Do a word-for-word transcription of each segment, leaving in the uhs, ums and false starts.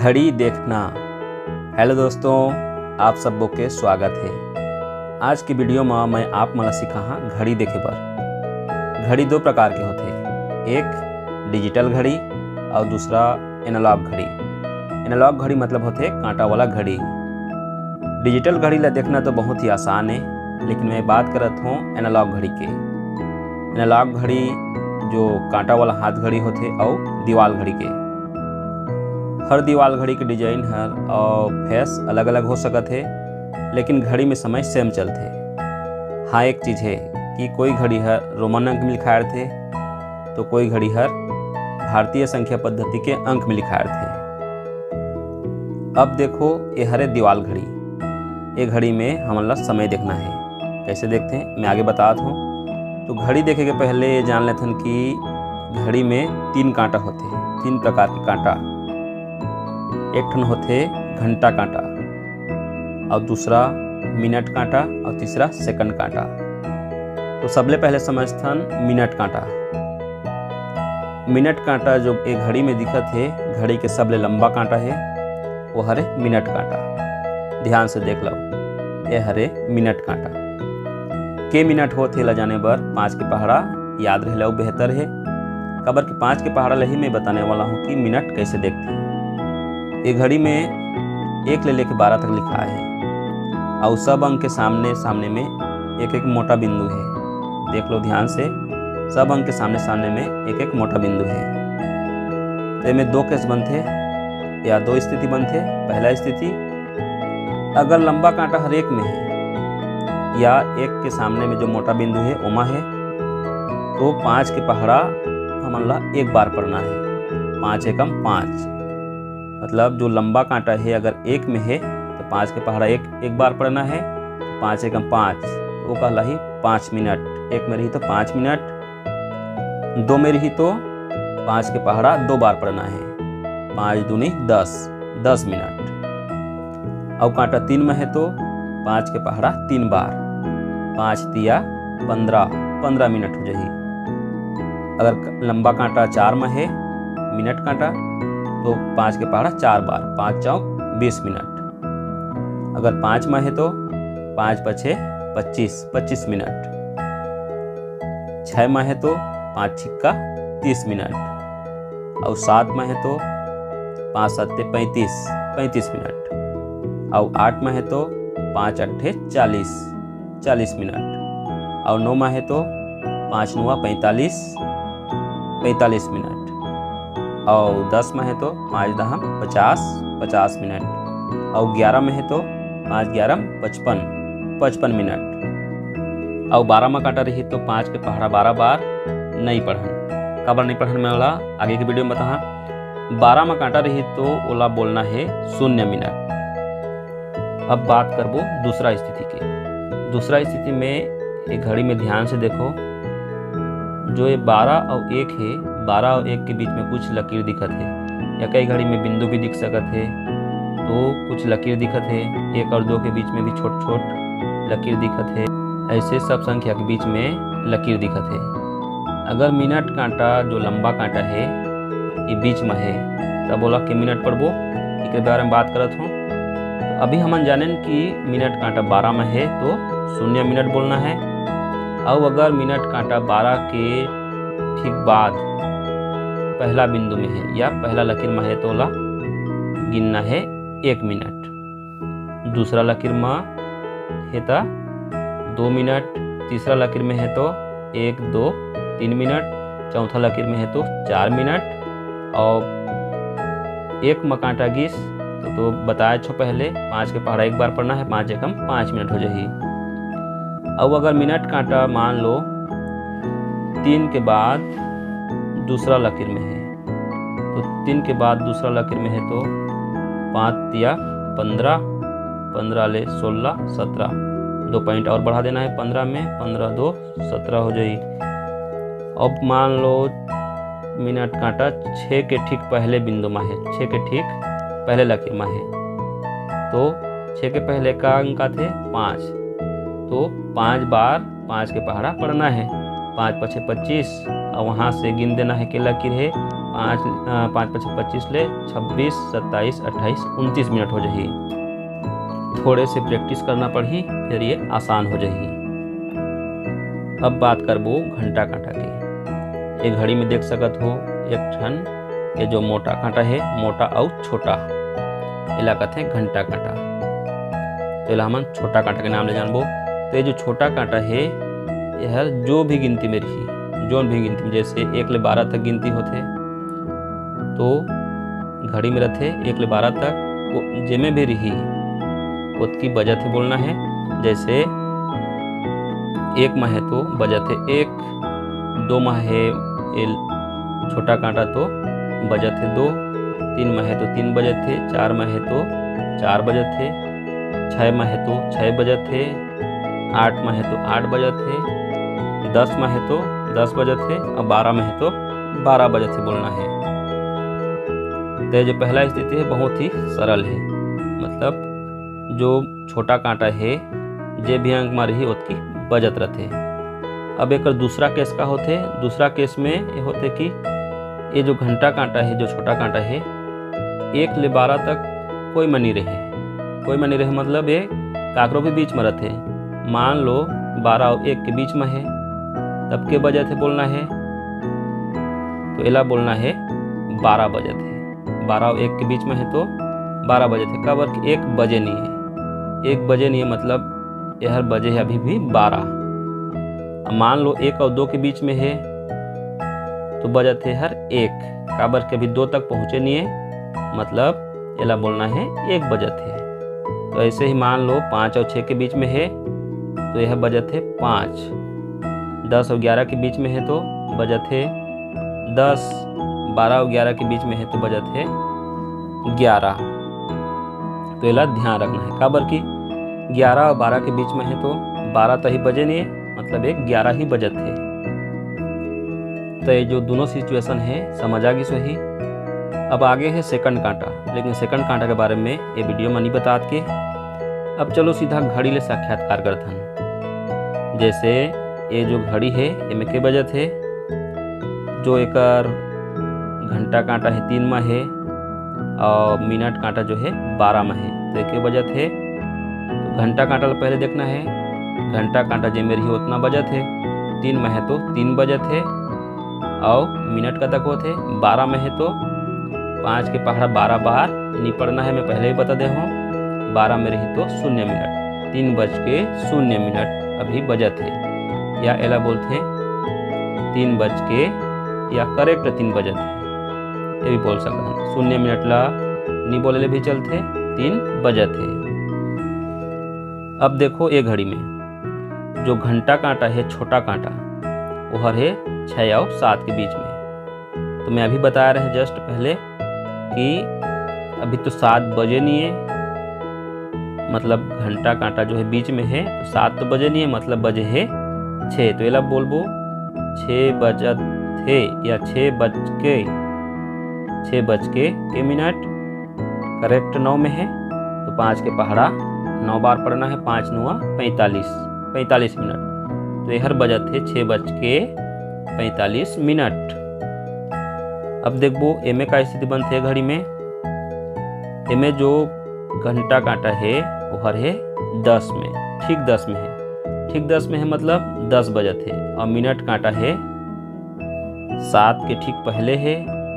घड़ी देखना। हेलो दोस्तों, आप सबो के स्वागत है। आज की वीडियो में मैं आप मन ला सिखाहा घड़ी देखे बर। घड़ी दो प्रकार के होथे, एक डिजिटल घड़ी और दूसरा एनालॉग घड़ी। एनालॉग घड़ी मतलब होथे कांटा वाला घड़ी। डिजिटल घड़ी ला देखना तो बहुत ही आसान है, लेकिन मैं बात करत हूँ एनालॉग घड़ी के। एनालॉग घड़ी जो कांटा वाला हाथ घड़ी होथे और दीवाल घड़ी के। हर दीवाल घड़ी के डिजाइन हर और फेस अलग अलग हो सकत है, लेकिन घड़ी में समय सेम चलथे। हाँ, एक चीज है कि कोई घड़ी हर रोमन अंक में लिखाए रथे, तो कोई घड़ी हर भारतीय संख्या पद्धति के अंक में लिखाए रथे। अब देखो, ये हरे दीवाल घड़ी। ये घड़ी में हमन ला समय देखना है। कैसे देखते हैं, मैं आगे बतात हूँ। तो घड़ी देखे के पहले ये जान लेथन कि घड़ी में तीन कांटा होते हैं, तीन प्रकार के कांटा। एक ठन होथे घंटा कांटा, और दूसरा मिनट कांटा, और तीसरा सेकंड कांटा। तो सबले पहले समझथन मिनट कांटा। मिनट कांटा जो एक घड़ी में दिखत हे, घड़ी के सबले लंबा कांटा हे, वो हरे मिनट कांटा। ध्यान से देख लो, ये हरे मिनट कांटा। के मिनट होथे ला जाने बर पाँच के पहाड़ा याद रहला बेहतर हे, काबर कि पाँच के पहाड़ा ल ही मैं बताने वाला हूँ कि मिनट कैसे देखते हैं। ये घड़ी में एक ले लेके बारह तक लिखा है, और सब अंक के सामने सामने में एक एक मोटा बिंदु है। देख लो ध्यान से, सब अंक के सामने सामने में एक एक मोटा बिंदु है। तो एमे दो केस बनथे या दो स्थिति बनथे। पहला स्थिति, अगर लंबा कांटा हर एक में है या एक के सामने में जो मोटा बिंदु है ओमा है, तो पाँच के पहाड़ा हमन ला एक बार पढ़ना है। पाँच एकम पाँच, मतलब जो लंबा कांटा है अगर एक में है तो पाँच के पहाड़ा एक एक बार पढ़ना है। पाँच एकम पाँच, वो कहला ही पाँच मिनट। एक में रही तो पाँच मिनट, दो में रही तो पाँच के पहाड़ा दो बार पढ़ना है। पाँच दूनी दस, दस मिनट। अउ कांटा तीन में है तो पाँच के पहाड़ा तीन बार, पाँच तिया पंद्रह, पंद्रह मिनट हो जाही। अगर क-, लंबा कांटा चार में है, मिनट कांटा, तो पाँच के पहाड़ा चार बार, पाँच चौक बीस मिनट। अगर पाँच में है तो पाँच पछे पच्चीस, पच्चीस मिनट। छः में है तो पाँच छिक्का तीस मिनट, और सात में है तो पाँच सत्ते पैंतीस, पैंतीस मिनट, और आठ में है तो पाँच अट्ठे चालीस, चालीस मिनट, और नौ में है तो पाँच नौवा पैंतालीस, पैंतालीस मिनट, और दस में है तो पाँच दहा पचास, पचास मिनट, और ग्यारह में है तो पाँच ग्यारह पचपन, पचपन मिनट, और बारह में कांटा रही तो पाँच के पहाड़ा बारह बार नहीं पढ़न। काबर नहीं पढ़न, मैं ओला आगे के वीडियो में बताहा। बारह में कांटा रही तो ओला बोलना है शून्य मिनट। अब बात करबो दूसरा स्थिति के। दूसरा स्थिति में एक घड़ी में ध्यान से देखो, जो ये बारह और एक है, बारह और एक के बीच में कुछ लकीर दिखत है, या कई घड़ी में बिंदु भी दिख सकत है, तो कुछ लकीर दिखत है। एक और दो के बीच में भी छोट छोट लकीर दिखत है। ऐसे सब संख्या के बीच में लकीर दिखत है। अगर मिनट कांटा जो लंबा कांटा है, ये बीच में है, तब ओला के मिनट पढ़बो, एक बारे में बात करत हूँ। तो अभी हमन जानेन कि मिनट कांटा बारह में है तो शून्य मिनट बोलना है, और अगर मिनट कांटा बारह के ठीक बाद पहला बिंदु में है या पहला लकीर में है तो ओला गिनना है एक मिनट। दूसरा लकीर में है तो दो मिनट, तीसरा लकीर में है तो एक, दो, तीन मिनट, चौथा लकीर में है तो चार मिनट, और एक में कांटा गिस तो, तो बताए छो पहले, पाँच के पहाड़ा एक बार पढ़ना है, पाँच एकम पाँच मिनट हो जाही। अब अगर मिनट कांटा मान लो तीन के बाद दूसरा लकीर में है, तो तीन के बाद दूसरा लकीर में है तो पाँच तिया पंद्रह, पंद्रह ले सोलह, सत्रह, दो पॉइंट और बढ़ा देना है पंद्रह में, पंद्रह दो सत्रह हो जाही। अब मान लो मिनट कांटा छः के ठीक पहले बिंदु में है, छः के ठीक पहले लकीर में है, तो छः के पहले का अंक आथे? पाँच। तो पाँच बार पाँच के पहाड़ा पढ़ना है। पाँच पछे पच्चीस, और वहाँ से गिन देना है के लकीर है पाँच, अ, पाँच पच्चीस पच्चीस ले छब्बीस, सत्ताईस, अट्ठाईस, उनतीस मिनट हो जाही। थोड़े से प्रैक्टिस करना पड़ही, फिर ये आसान हो जाही। अब बात करबो घंटा कांटा के। ये घड़ी में देख सकत हो एक ठन, ये जो मोटा कांटा हे, मोटा अउ छोटा, एला कथे घंटा कांटा। तो एला हमन छोटा कांटा के नाम ले जानबो। तो ये जो छोटा कांटा हे, ये हर जो भी गिनती में रही, जोन भी गिनती में, जैसे एक ले बारह तक गिनती होथे, तो घड़ी में रथे एक ले बारह तक, वो जेमे भी रही, ओतकी बजत हे बोलना हे। जैसे एक मा हे तो बजत हे एक, दो मा हे, ए छोटा कांटा तो बजत हे दो, तीन मा हे तो तीन बजत हे, चार मा हे तो चार बजत हे, छः मा हे तो छः बजत हे, आठ मा हे तो आठ बजत हे, दस मा हे तो दस बजत हे, अउ बारह मा हे तो बारह बजत हे बोलना हे। तो ये जो पहला स्थिति हे, बहुत ही सरल हे, मतलब जो छोटा कांटा हे, जे भी अंक मा रही, ओतकी बजत रथे। अब एकर दूसरा केस का होथे? दूसरा केस में ये होथे कि ये जो घंटा कांटा हे, जो छोटा कांटा हे, एक ले बारह तक कोई मा नइ रहे, कोई मा नइ रहे, मतलब ये काकरो भी बीच में रथे। मान लो बारह अउ एक के बीच में हे, तब के बजत हे बोलना हे, तो एला बोलना हे बारह बजत हे। बारह अउ एक के बीच में हे तो बारह बजत हे, काबर कि एक बजे नइ हे, एक बजे नइ हे, मतलब एहर बजे हे अभी भी बारह। अब मान लो एक अउ दो के बीच में हे, तो बजत हे हर एक, काबर कि अभी दो तक पहुँचे नइ हे, मतलब एला बोलना हे एक बजत हे। तो ऐसे ही मान लो पाँच अउ छः के बीच में हे, तो यह बजत हे पाँच। दस अउ ग्यारह के बीच में हे तो बजत हे दस, बारह अउ ग्यारह के बीच में हे तो बजत हे ग्यारह। तो एला ध्यान रखना हे, काबर कि ग्यारह अउ बारह के बीच में हे तो बारह तो ही बजे नइ हे, मतलब एक ग्यारह ही बजत हे। तो ये जो दोनों सिचुएशन हे, समझ आ गिस होही। अब आगे हे सेकंड कांटा, लेकिन सेकंड कांटा के बारे में ये वीडियो में नइ बतात के। अब चलो सीधा घड़ी ले साक्षात्कार करथन। जैसे ये जो घड़ी हे, एमे के बजत हे, जो एकर घंटा कांटा हे तीन मा हे, अउ मिनट कांटा जो हे बारह मा हे, तो एके बजत हे। तो घंटा कांटा ल पहले देखना हे, घंटा कांटा जेमे रही ओतना बजत हे, तीन मा हे तो तीन बजत हे, अउ मिनट कतक होथे, बारह मा हे तो पाँच के पहाड़ा बारह बार नइ पड़ना हे, मैं पहले ही बता दे हूँ, बारह में रही तो शून्य मिनट, तीन बज के शून्य मिनट अभी बजत हे, या एला बोलथे तीन बज के, या करेक्ट तीन बजत हे, ये भी बोल सकत हन। शून्य मिनट ला नइ बोले ले भी चलथे, तीन बजत हे। अब देखो ये घड़ी में जो घंटा कांटा हे, छोटा कांटा, ओहर हे छः अउ सात के बीच में। तो मैं अभी बता रहे जस्ट पहले कि अभी तो सात बजे नइ हे, मतलब घंटा कांटा जो हे बीच में हे, तो सात तो बजे नइ हे, मतलब बजे हे छः। तो एला बोलबो छः बजत हे या छः बज के, छः बज के, के मिनट, करेक्ट नौ में हे, तो पाँच के पहाड़ा नौ बार पड़ना हे, पाँच नौवा पैंतालीस, पैंतालीस मिनट। तो एहर बजत हे छः बज के पैंतालीस मिनट। अब देखबो एमे का स्थिति बनथे घड़ी में। एमे जो घंटा कांटा हे, ओहर हे दस में, ठीक दस में हे, ठीक दस में हे, मतलब दस बजत हे, अउ मिनट कांटा हे सात के ठीक पहले हे,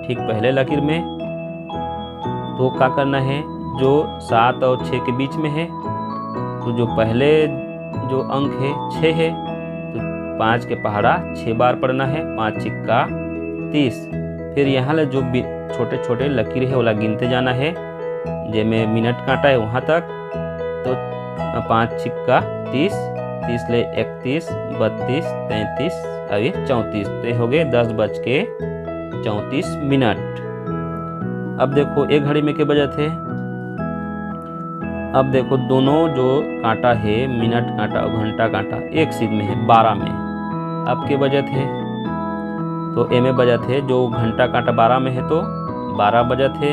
ठीक पहले लकीर में। तो का करना हे, जो सात अउ छः के बीच में हे, तो जो पहले जो अंक हे छः हे, तो पाँच के पहाड़ा छः बार पड़ना हे, पाँच छिक्का तीस। फिर यहाँ ले जो बि-, छोटे छोटे लकीर हे, ओला गिनते जाना हे, जेमे मिनट कांटा हे वहाँ तक। तो पाँच छिक्का तीस, तीस ले इकतीस, बत्तीस, तैंतीस, अउ ये चौंतीस, तो ये हो गए दस बज के चौंतीस मिनट। अब देखो एक घड़ी में के बजत हे, अब देखो दोनों जो कांटा हे, मिनट कांटा अउ घंटा कांटा, एक सीध में हे, बारह में। अब के बजत हे, तो एमे बजत हे, जो घंटा कांटा बारह में हे तो बारह बजत हे,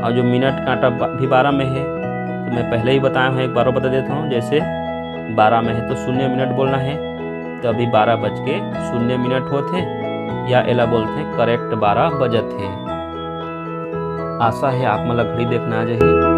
अउ जो मिनट कांटा बा-, भी बारह में हे, तो मैं पहले ही बताया हूँ, एक बार बता देता हूँ, जैसे बारह में हे तो शून्य मिनट बोलना हे, तो अभी बारह बज के शून्य मिनट होत हे, या एला बोलथे करेक्ट बारह बजत हे। आशा हे आप मन ला घड़ी देखना आ जाही।